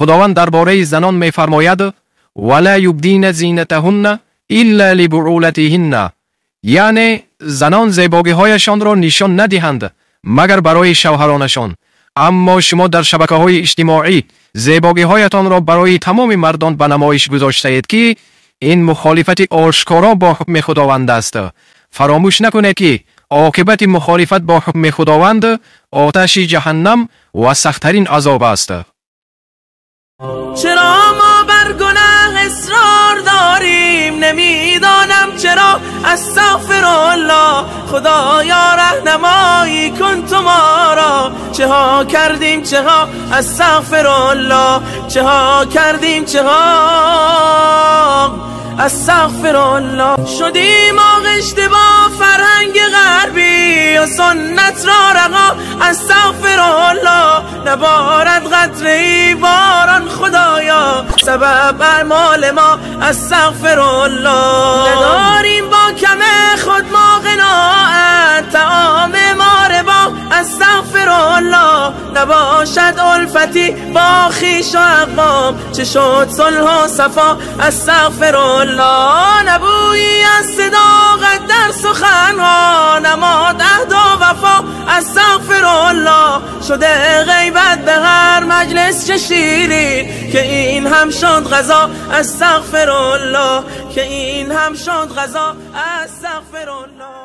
Худованд дар бораи занон мефармояд: «Ва ла юбдина зинатаҳунна илла либуъулатиҳинна», яъне занон зебогиҳояшонро нишон надиҳанд, магар барои шавҳаронашон. Аммо шумо дар шабакаҳои иҷтимоӣ зебогиҳоятонро барои тамоми мардон ба намоиш гузоштаед, ки ин мухолифати ошкоро бо ҳукми Худованд аст. Фаромӯш накунед, ки оқибати мухолифат бо ҳукми Худованд оташи ҷаҳаннам ва сахттарин азоб аст. Чаро мо бар гуноҳ исрор дорем? Намедонам чаро. Астағфируллоҳ, Худоё, раҳнамоӣ кун ту моро. Чӣ ҳо кардем, чӣ ҳо, астағфируллоҳ, чӣ ҳо кардем, чӣ ҳо, астағфируллоҳ. Шудем оғишта бо фарҳанги ғарбӣ ва суннат ро раҳо. Астағфируллоҳ, наборад қатраи борон, Худоё, сабаб аъмоли мо. Астағфируллоҳ, надорем бо кам худ мо қаноат, таоми мо рибо. Астағфируллоҳ, набошад улфати бо хеш ва ақвом, чӣ шуд сулҳу сафо. Астағфируллоҳ, набӯйӣ аз садоқат дар суханҳо, намод аҳду вафо. Астағфируллоҳ, шуда ғайбат ба ҳар маҷлис чӣ ширин, ки ин ҳам шуд ғазо. Астағфируллоҳ, ки ин ҳам шуд ғазо. Астағфируллоҳ.